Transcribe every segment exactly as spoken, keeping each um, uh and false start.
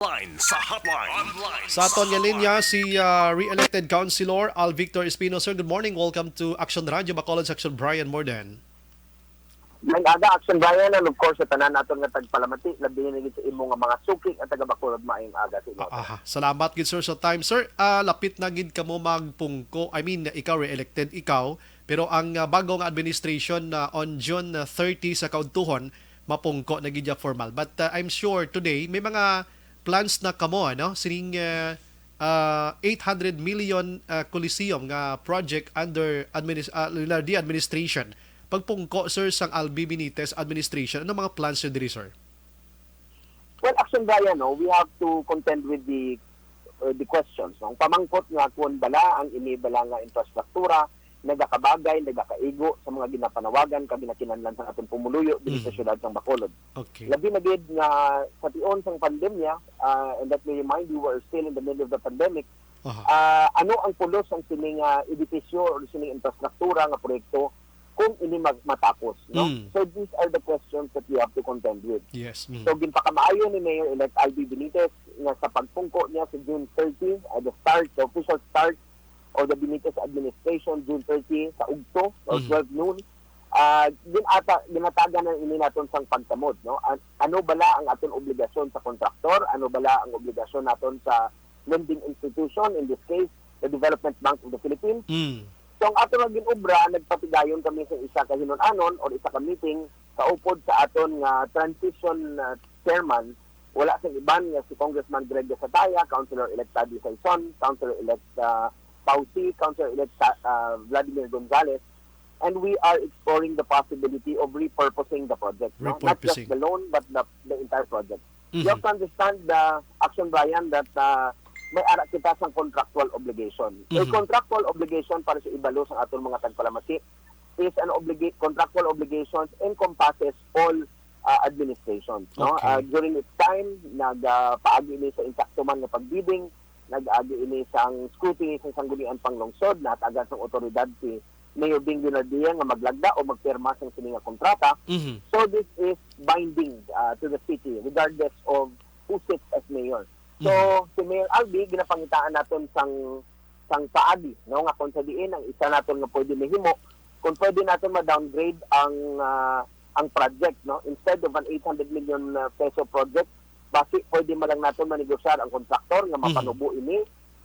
Online sa Hotline. Online Sa aton nga linya, si, ah, re-elected Councilor Al Victor Espino. Sir, good morning. Welcome to Action Radio Bacolod Section, Brian Morden. Maayong aga, Action Brian, and of course, sa tanan naton nga tagpalamati, labi na gid sa imo nga mga suki nga taga Bacolod, maayong aga sa imo. Ah, aha. Salamat gid, sir, sa time. Sir, ah, lapit na gid kamo magpungko. I mean, ikaw, re-elected ikaw, pero ang, ah, bago nga administration na on June, ah, thirty sa kaudtuhon, mapungko na gid ya formal. But, ah, I'm sure today, may mga plans na kamo, ano? Sining, ah, ah, eight hundred million, ah, Coliseum nga project under adminis-, ah, Leonardia administration. Pagpungko, sir, sang Albi Benitez administration, ano mga plans nyo diri, sir? Well, Action Brian, no, we have to contend with the, uh, the questions, no? Ang pamangkot nga kung bala ang ini bala nga infrastruktura nagakabagay, nagakaigo sa mga ginapanawagan kag ginakinahanglan sang aton pumuluyo diri sa Mm. siyudad sang Bacolod. Okay. Labi na gid nga sa tion sang pandemya, ah, and let me remind you, we're still in the middle of the pandemic. Aha. Ah, ano ang pulos sang sini nga edipisyo or sini infrastruktura nga proyekto kung ini mag-, matapos, no? Mm. So these are the questions that we have to contend with. Yes. Mm. So ginpakamaayo ni Mayor-elect Albi Benitez nga sa pagpungko niya sa June thirty, ah, the start, the official start of the Benitez administration, June thirty sa ugto, or Mm. twelve noon. Ah, ginata-, ginatagan na ini naton sang pagtamod, no? An-, ano bala ang aton obligasyon sa kontraktor? Ano bala ang obligasyon naton sa lending institution, in this case, the Development Bank of the Philippines? Mm. So, ang ato nga ginobra, nagpatigayon kami sa isa ka hinun-anon or isa ka meeting kaupod sa aton nga transition, uh, chairman, wala sing iban nga si Congressman Greg Desataya, Councilor-elect Taddy Saison, Councilor-elect, uh, Pausi, Councilor-elect Ta-, uh, Vladimir Gonzales, and we are exploring the possibility of repurposing the project, no? Not just Repurposing. the loan, but the, the entire project. You have Mhm. to understand, the Action Brian, that, uh, may ara kita sang contractual obligation. A Mhm. contractual obligation, para sa ibalo sang aton mga tagpalamati, is an obliga-, contractual obligations encompasses all, uh, administrations, no? Okay. Uh, during its time, nag, uh, paagi ni sa insakto man nga pagbidding, nag-agi ini sang scrutiny sa Sangguniang Panglungsod, natagan sang otoridad si Mayor Bing Leonardia nga maglagda o magpirma sang sini nga kontrata. Mhm. So this is binding, uh, to the city regardless of who sits as mayor. So, Mhm. si Mayor Albi, ginapangitaan naton sang, sang paagi, no, nga kung sa diin ang isa naton nga pwede mahimo, kung pwede naton ma-downgrade ang, ah, ang project, no, instead of an eight hundred million, ah, peso project, basi pwede man lang naton manegosyar ang kontraktor nga Mhm. mapanubo ini,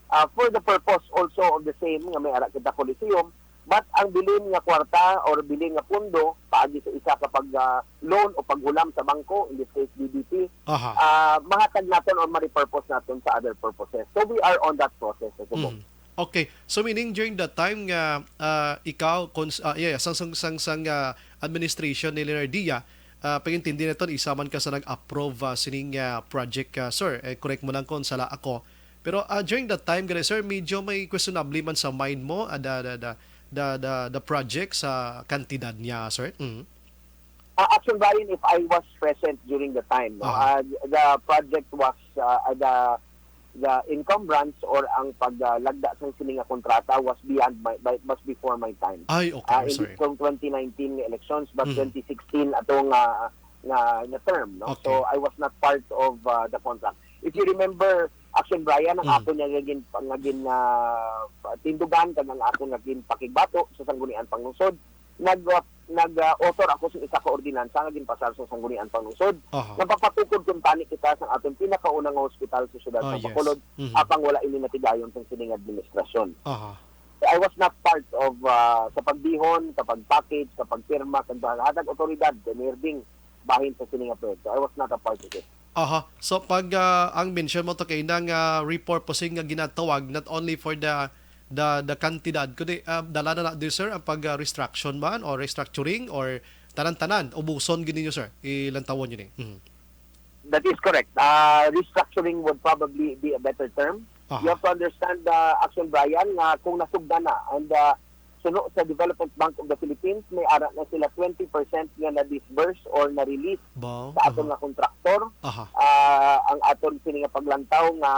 ah, for the purpose also of the same nga may ara kita Coliseum, but ang bilin nga kwarta or bilin nga pondo paagi sa isa ka pag, ah, loan o paghulam sa bangko, in this case, D B P, Aha. ah, mahatag naton or ma-repurpose naton sa other purposes. So we are on that process, Sir Subong. Mm. Okay. So meaning during that time nga, ah, ikaw, cons-, ah, yeah, yeah, sang, sang, sang, sang, ah, administration ni Leonardia, ah, pag-intindi naton, isa man ka sa nag-approve, ah, sining, ah, project, ah, sir. Eh, correct mo lang kung sala ako. Pero, ah, during that time, gani, sir, medyo may questionable man sa mind mo, ah, the, the, the, the, the, the project sa kantidad niya, sir? Mhm. Ah, actually, Brian, if I was present during the time, no, Aha. ah, the project was, ah, ah, the, the encumbrance or ang paglagda sang sini nga kontrata was beyond my, by, was before my time. Ay, okay, Ah, I'm hindi sorry. from twenty nineteen nga elections, but Mhm. twenty sixteen ato nga, nga, nga term, no? Okay. So, I was not part of, ah, the contract. If you remember, Action Brian, ang Mm. ako niya nga gin-, nga gin-, ah, tindugan, kag ang ako nga ginpakigbato sa Sangguniang Panglungsod, nag-, nag-, ah, author ako sa isa ka ordinansa nga ginpasar sa Sangguniang Panglungsod, Aha. nga papatukod kuntani kita sa aton pinakauna nga hospital sa siyudad Ah, sa yes. Bacolod, Mhm. apang wala ini natigayon sa sining administrasyon. Aha. I was not part of, ah, sa pagbihon, sa pag-package, sa pagpirma, sa paghatag otoridad kay Mayor Bing bahin sa sini nga proyekto. I was not a part of it. Aha. So, pag, ah, ang mention mo to kay nang, ah, repurposing nga ginatawag, not only for the, the, the kantidad, kundi, ah, dala na na, di, sir, ang pag, ah, restruction man or restructuring or tanan-tanan, ubuson gid ninyo, sir? Ilantawon yun eh. Mhm. That is correct. Ah, restructuring would probably be a better term. Aha. You have to understand, ah, Action Brian, nga kung nasugdan na, and, ah, suno sa Development Bank of the Philippines, may ara na sila twenty percent nga na-disburse or na-release Ba? sa aton Aha. nga kontraktor. Aha. Ah, ang aton sini nga paglantaw nga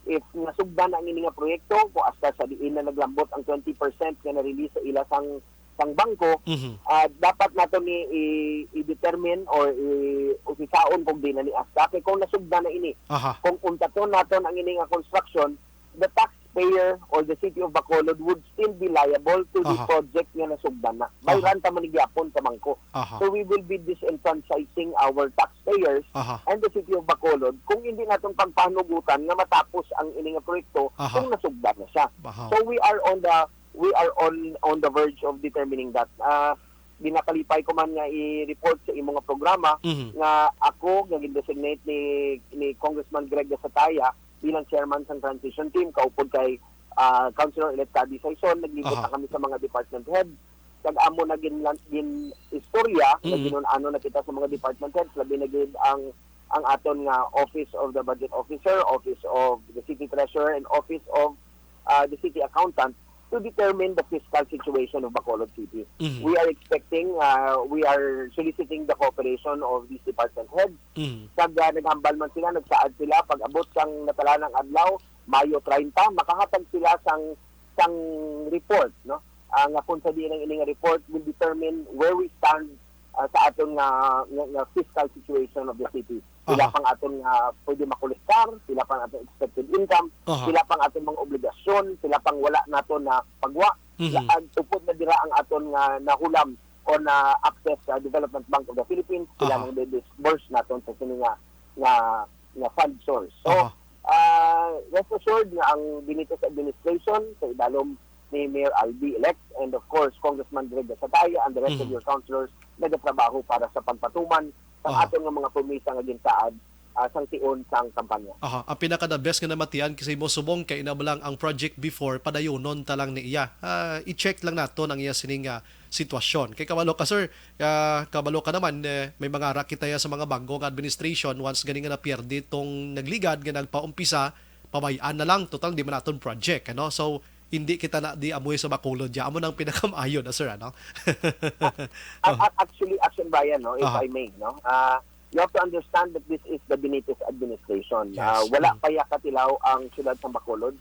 if nasugdan na ang ini nga proyekto, kung hasta sa diin na naglambot ang twenty percent nga na-release sa ila sang sang bangko, Mhm. ah, dapat nato ni i-, i-determine or i-, usisaon kung di na ni asta. Kay kung nasugdan na ini, Aha. kung untaton naton ang ini nga construction, the taxpayer or the city of Bacolod would still be liable to the Aha. project nga nasugdan na. Aha. Bayran ta man ni gyapon sa bangko. Aha. So we will be disenfranchising our taxpayers Aha. and the city of Bacolod kung hindi naton pagpahanugutan nga matapos ang ini nga proyekto Aha. kung nasugdan na siya. Aha. So we are on the we are on on the verge of determining that. Ah, ginakalipay ko man nga i-report sa imo nga programa Mhm. nga ako nga gin-designate ni ni Congressman Greg Gasataya bilang chairman sang transition team, kaupod kay, ah, Councilor-elect Cady Saison. Naglibot Aha. na kami sa mga department head. Kag amo na gin-, gin-istorya, Mm. naghinun-ano na kita sa mga department heads, labi na gid ang, ang aton nga Office of the Budget Officer, Office of the City Treasurer, and Office of, ah, the City Accountant to determine the fiscal situation of Bacolod City. Mhm. We are expecting, ah, we are soliciting the cooperation of these department heads. Mhm. Kag, ah, naghambal man sila, nagsaad sila, pag-abot sang natalanang adlaw, Mayo treinta, makahatag sila sang, sang report, no? Ah, nga kung sa diin ang ini nga report will determine where we stand, ah, sa aton nga, nga, nga fiscal situation of the city. Pila Aha. pang aton nga pwede makolektar, pila pang aton expected income, Aha. pila pang aton mga obligasyon, pila pang wala naton na pagwa, Mhm. la-, ang upod na dira ang aton nga nahulam o na access sa Development Bank of the Philippines, pila Aha. nang disburse naton sa sini nga, nga, nga fund source. So, Aha. ah, rest assured nga ang Benitez administration sa idalom ni Mayor Albee-elect and of course Congressman Greg Gasataya and the rest of Mhm. your councilors nagatrabaho para sa pagpatuman sa Aha. aton nga mga promesa nga ginsaad, ah, sang tion sang kampanya. Aha, ang pinaka the best nga namatian kasi mo subong kay ina lang ang project before, padayonon ta lang ni iya. Ah, i-check lang naton ang iya sining nga sitwasyon. Kay kabalo ka, sir, ah, kabalo ka naman, eh, may mga rakit tayo sa mga bag-o nga administration, once gani nga napierde tong nagligad nga nagpaumpisa, pabay-an na lang, total di man naton project, ano? So, hindi kita na di amoy sa Bacolod, ya. Amo nang pinakamaayo na, sir, ano? Ac-, ac-, actually, Action Bayan, no, if Aha. I may, no? Ah, you have to understand that this is the Benitez administration. Yes. Ah, wala Mm. pa ya katilaw ang siyudad sa Bacolod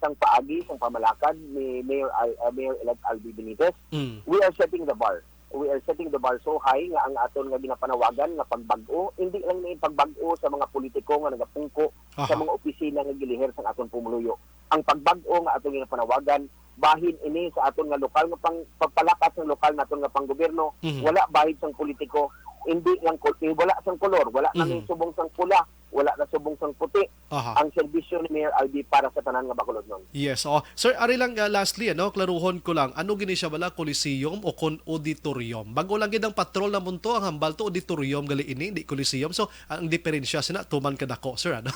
sang paagi sang pamalakad ni Mayor Al-, ah, Mayor-elect Albee Benitez. Mm. We are setting the bar. We are setting the bar so high nga ang aton nga ginapanawagan nga pagbag-o, hindi lang ni pagbag-o sa mga politiko nga nagapungko sa Aha. mga opisina nga gilihir sang aton pumuluyo. Ang pagbag-o nga aton ginapanawagan, bahin ini sa aton nga lokal nga pang-, pagpalakat sang lokal naton nga panggobyerno, Mhm. wala bahid sang politiko, hindi lang kol-, eh, wala sang kolor, wala na Aha. ni subong sang pula, wala na subong sang puti. Aha. Ang serbisyo ni Mayor Albee para sa tanan nga Bacolodnon. Yes, oh. Sir, ari lang, ah, lastly, ano, klaruhon ko lang, ano gini siya bala, Coliseum o kon auditorium? Bag-o lang gid ang patrol na munto, ang hambal to, auditorium gali ini, di Coliseum. So, ang diferensya sina, tuman kadako, sir, ano?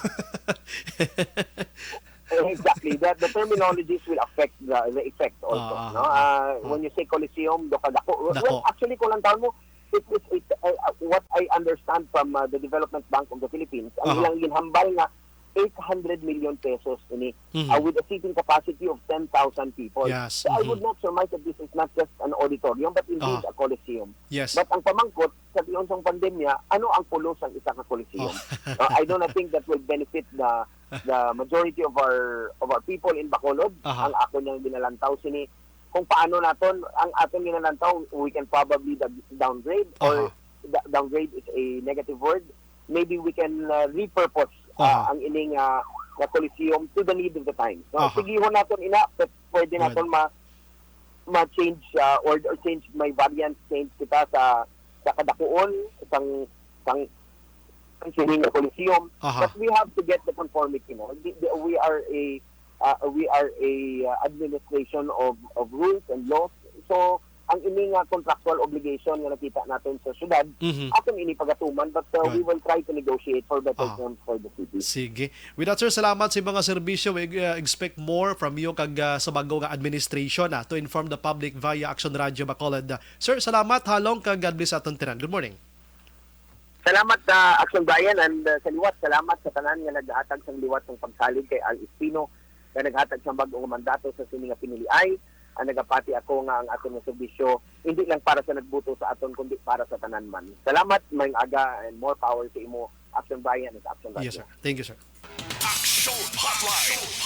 Exactly. The, the terminologies will affect the, the effect also, Ah, no? ah, Ah, ah. When you say Coliseum, do kadako. Dako. Well, actually, kung lang tawon mo, it is, it, uh, uh, what I understand from, uh, the Development Bank of the Philippines, ang Aha. ilang ginhambal nga eight hundred million pesos ini, Mhm. uh, with a seating capacity of ten thousand people. Yes. So, I Mhm. would not surmise that this is not just an auditorium, but indeed Aha. a coliseum. Yes. But ang pamangkot, sa tion sang pandemya, ano ang pulos sang isa ka coliseum? Oh. Uh, I do not think that will benefit the the majority of our of our people in Bacolod. Aha. Ang ako niyang ginalantaw sini, kung paano naton ang aton ginalantaw, we can probably dag-, downgrade or Aha. da-, downgrade is a negative word. Maybe we can, uh, repurpose, uh, Aha. ang ining, uh, nga Coliseum to the need of the times. No? Aha. Sigihon naton ina, pwede Good. naton ma-, ma-change, uh, or, or change, may variance change kita sa, sa kadakuon sang, sang, sang sining Coliseum. Aha. But we have to get the conformity, no? The, the, we are a, uh, we are a, uh, administration of, of rules and laws. So, ang ini nga contractual obligation nga nakita naton sa syudad, Mhm. aton ini pagatuman, but, uh, we Good. will try to negotiate for better Ah. terms for the city. Sige. With that, sir, salamat sa mga serbisyo. We, uh, expect more from you kag, uh, sa bago nga administration, ah, to inform the public via Action Radio Bacolod. Sir, salamat, halong, kag God bless aton tanan. Good morning. Salamat sa Action Bayan and, uh, sa liwat. Salamat sa tanan nga naghatag sang liwat sang pagsalig kay Al Espino nga naghatag sang bag-o nga mandato sa sini nga piniliay. Ang nagapati ako nga ang aton nga serbisyo hindi lang para sa nagboto sa aton, kundi para sa tanan man. Salamat, maayong aga, and more power sa imo, Action Bayan, and sa Action Radio. Yes, sir. Thank you, sir. Action Hotline.